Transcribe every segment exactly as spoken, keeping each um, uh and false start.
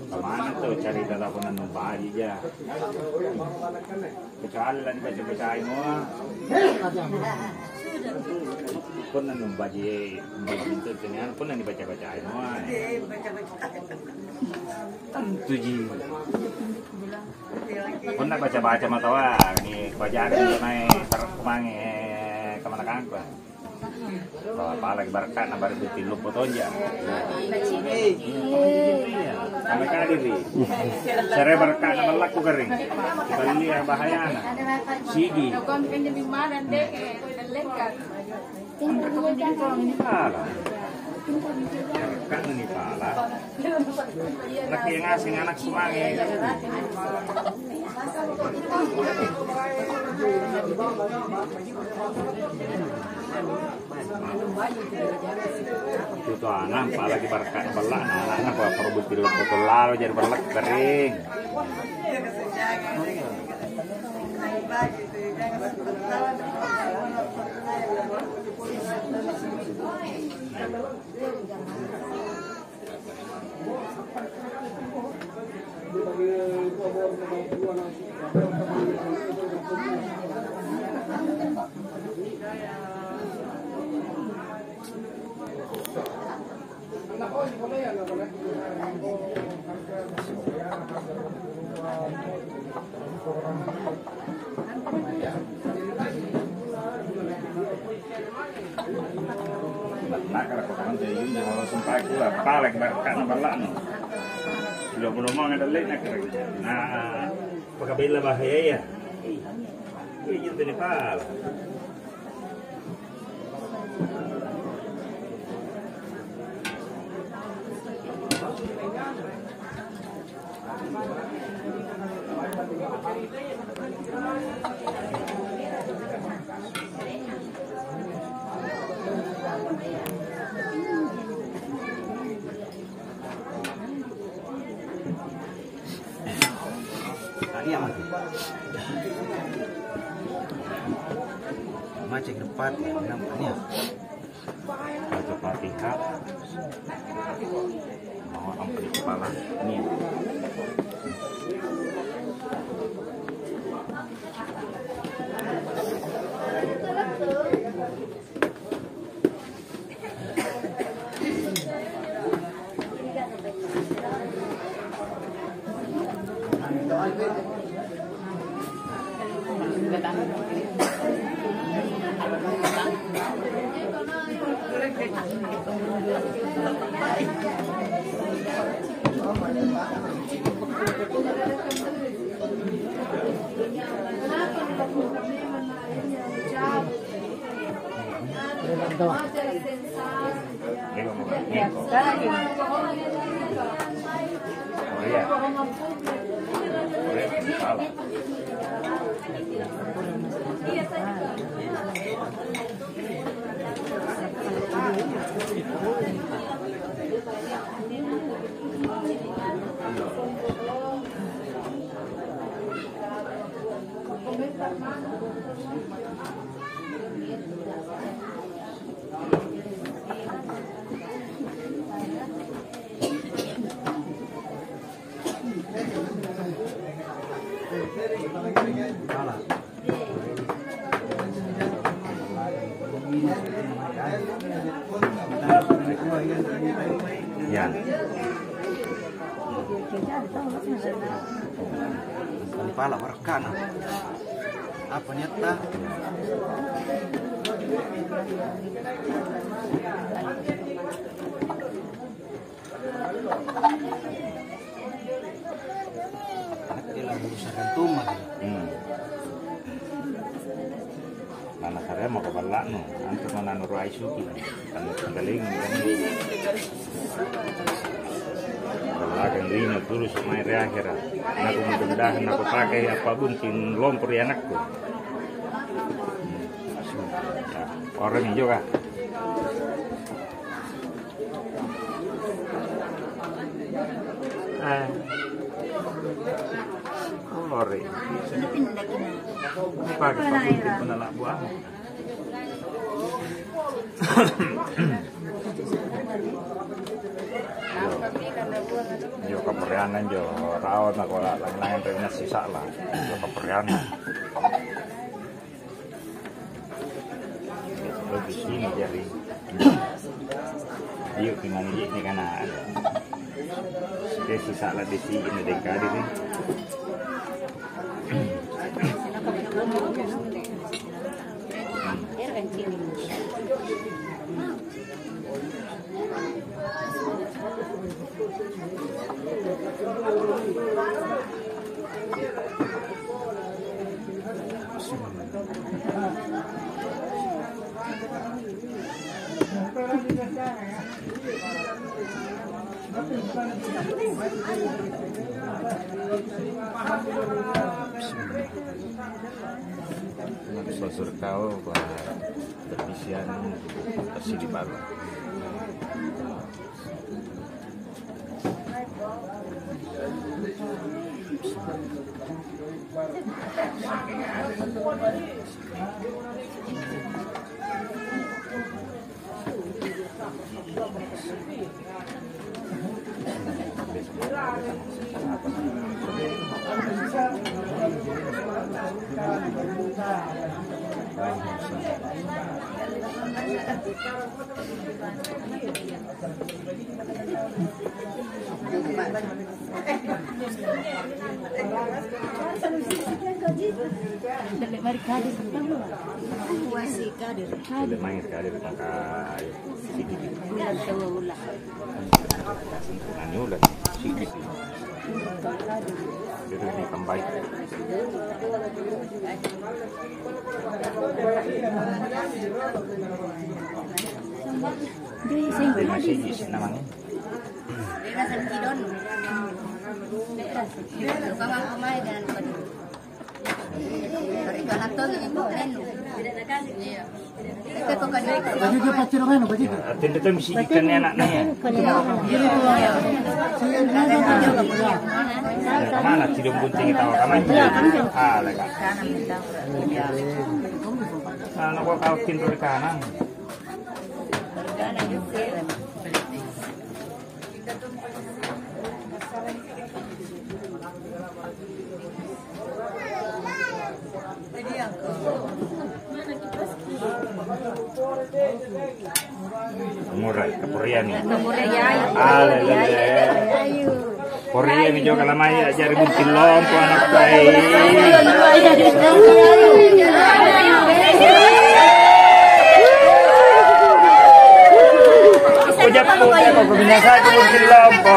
Kemana tuh carita takonan baji ja. Kecuali lanibaca-bacai mua. Punna numbaji, numbaji itu tenian, punna nibaca-bacai mua. Tentu ji. Punna baca-baca matawa, ni bajaga ni mae, kumange, eh, kamanakangku. Apalagi barakka'na baritu tillu potonja. Kami kadiri. Sere barakka'na ballakku kering. Ballia bahayana. Sigi. Barakka'na ni pala. Laki ngaseng anakku mange. Itu tuh anak, apalagi barakka'na balla'na, anakna apa perlu buttil loko lalo jadi ballak kering. Nakara kota mante yunjo langsung paku, apalagi barakka'na balla'nu. Lomo-lomonga dalle'na kere. Nah, pakabella bahayaya. Iya, iya, tene pala. Iya, mati. Macet depan, namanya. Baca Fatihah. Mau ampe di kepala. Nih. Ya. Pala barakka'na. Apa niatta? Nakke la urusan rantumaki. Hmm. Nana saremo kaballa'nu, antu mananu roai suki. Tanggaling. Ballakang lino tulusu mae ri ahera. Naku mudah-mudahan nakupake appabunting lompo ri anakku. Hmm. Ya, orang ini juga. Eh. Lori. Pagi pabunting punna la'buang. Iyo, kaporeanna injo, raona ko la-, langi-langi anre nassi sa'la. Iyo, kaporeanna. Lebih sini jari. Iyo, kinangi ini kana ada. Oke, sisa'la di sini deh, kali ini. Sosor kau, Pak. Pepisian pasti dibawa. Dalle' mai kadir. Dalle' mai kadir, maka siki. Nani ulang, siki. Itu ditambahi. Lima siji sih namanya. Atende tu misi ikannya anaknya ya. Mana tidak bunting tahu kamu? Ah, leka. Nah, nak kau kau tinro di kanan. Murai, kapuriami. Kapuriami. Haleluya. Korea mi joka lamai ajari bunting lompo anak baik. Kujappu jako kuminasai bunting lompo.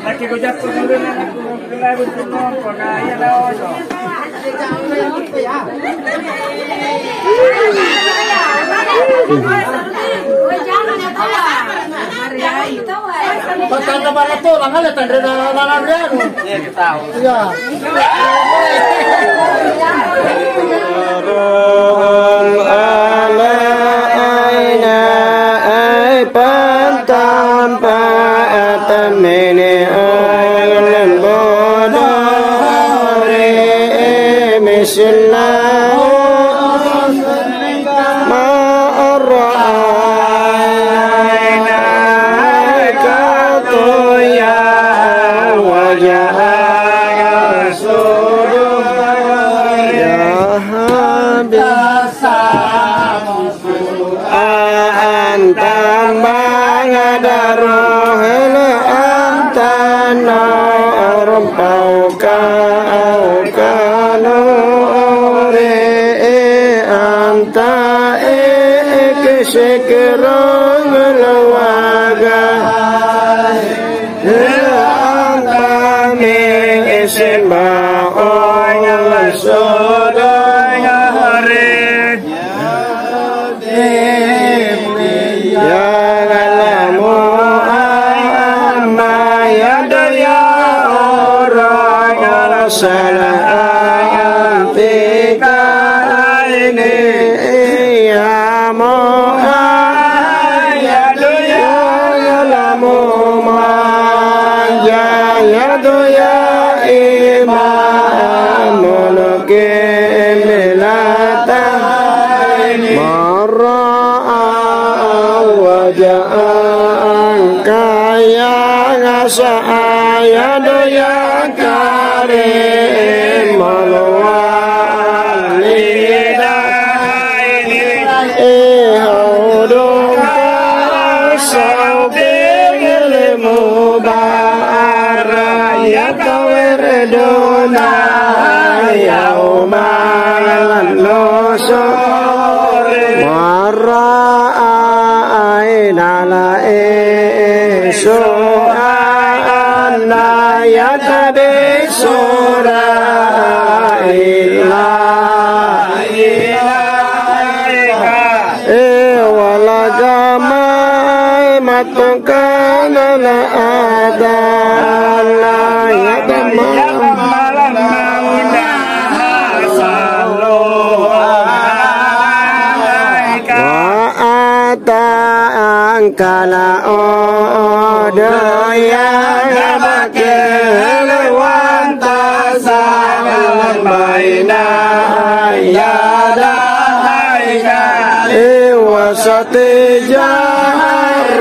Laki kujappu dulu anakku, kelai bunting lompo, kaya na ojo. Patanda barato, langale tanre na, na, na, anu. Iya. Rohon ala aina ai pantampa atamene alam bodore misla. Ma ra'aina katu ya wajah Rasulullah ya habib. Antambanga darohele antano arpauka aukano ore anta e kesekerong lawaga. Antame sembah ong sodong hari. Yang alamu amma yadu ya orang salah antika ini. Ya Muhammad ya alamu ma ya yadu ya imamul qiblatah. Marra Jaang kaya ngasa aya doyang kare maloali dai. Ehau dompa sau pengele mubara ya kawere dona yau malam loso. Maraai nalae soanna yatabe sora ila ilaika. E wala jamai matongkana la ada la yatama. Wa ata angkala odo yang bakele wanta salam baina ya dahaika. Iwa satija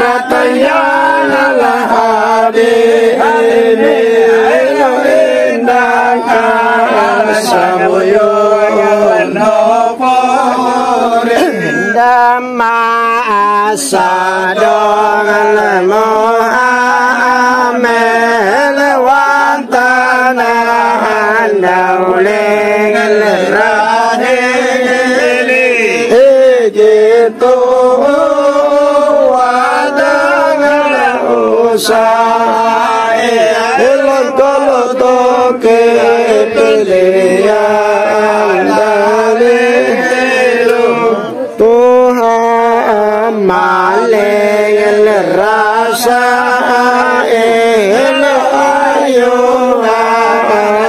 ratayana lahabi ini ino indang kala saboyo. Damma asa dongan Muhammad wantana handauleng rahili. Ijitu wadang usahe langkolo toke pilihan dalilu. Tuhan maleng rasa elo ayu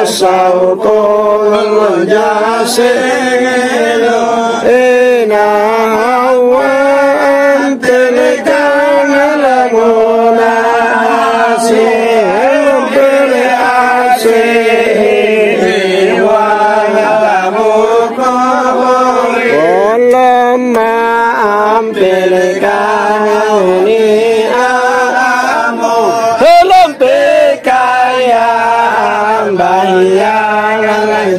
asau kolo jaseng elo ena hawa antelekang lamona asing pele asing wala Lamma ampelekang ni amo, helom pekaya ambayang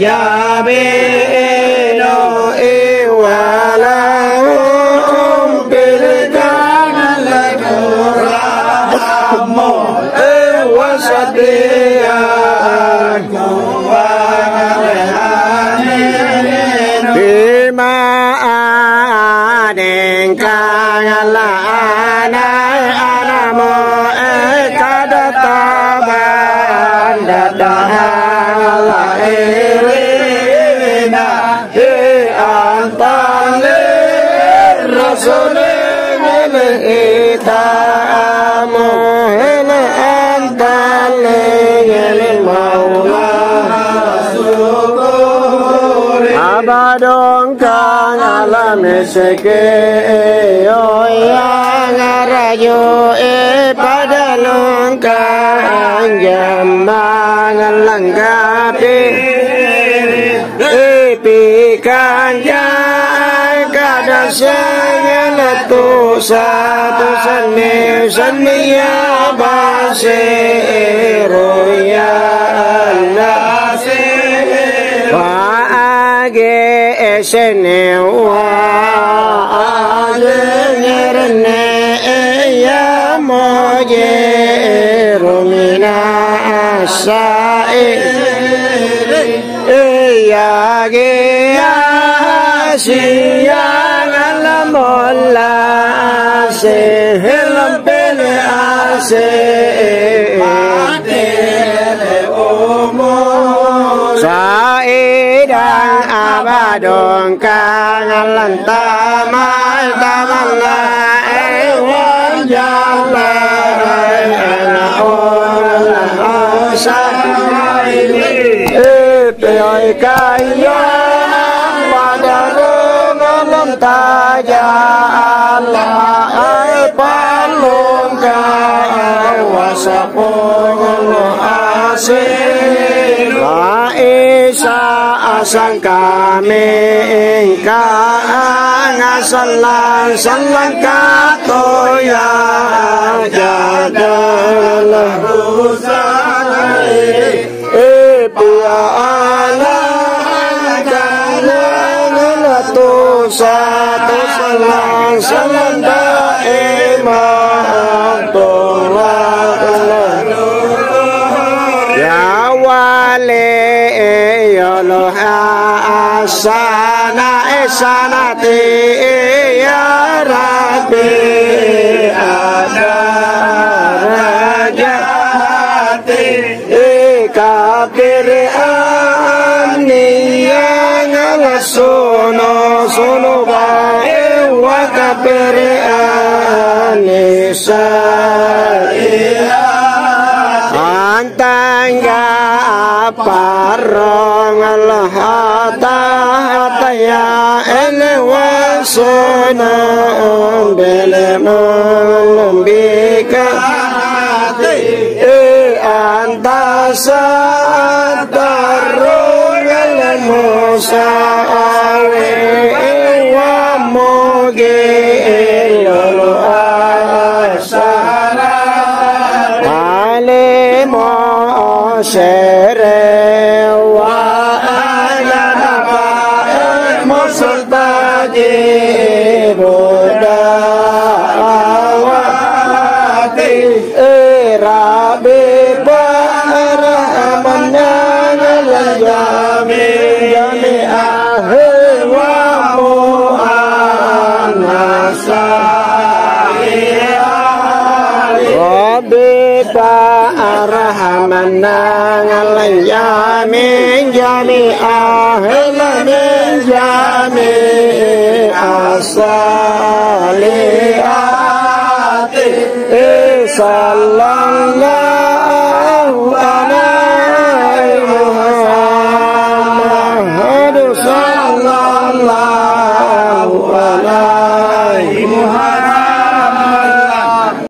jabeno iwala umpelekang lakuramo ewa sadia. Bima adengkang ana-anamo, eh, kada tabang dadahang lairina. He antale rasuleng ele itamu, hele antale ele maula. Abadongkang alameseke, yoyang arajo e padalongkang jammang langkapi. Ipikang jai kada sengele tusa, tusanne sannia base roya Allah. Paage esenewa aje nyerene eya moje romina asae. Iyagea siang lamolla ase, helom pele ase, matele umur. Saidang abadongkang lantama-, tamalla ewan jalla ana orang. Teai kaya madarung lom taja Allah ai pallongka wasapong asing. Laisa asang kami engka anga Sallang-sallang katoya jaga lahu salai. Eh, pia ala kana ngala tosa, tosa lang salanda ema tola kana. Ya wale, eh, yolo asana, eh, sanate, eh, ya Rabbi, ada raja hati. Eh, kapere ania ngala sono, sono baewa kapere anisa. Antangga parrong alhata hataya elewa sono bele mulumbika. Eh, antasa tarro ngalemo sawe wa moge lolo asara. Alemo sere wa ana pa mo sultaji boda awati. Eh, Rabbi, para amanna jami, jami ahewa mo anasa. Rabbi, para amanna jami, jami ahewa min jami asaliati. Eh, sallallahu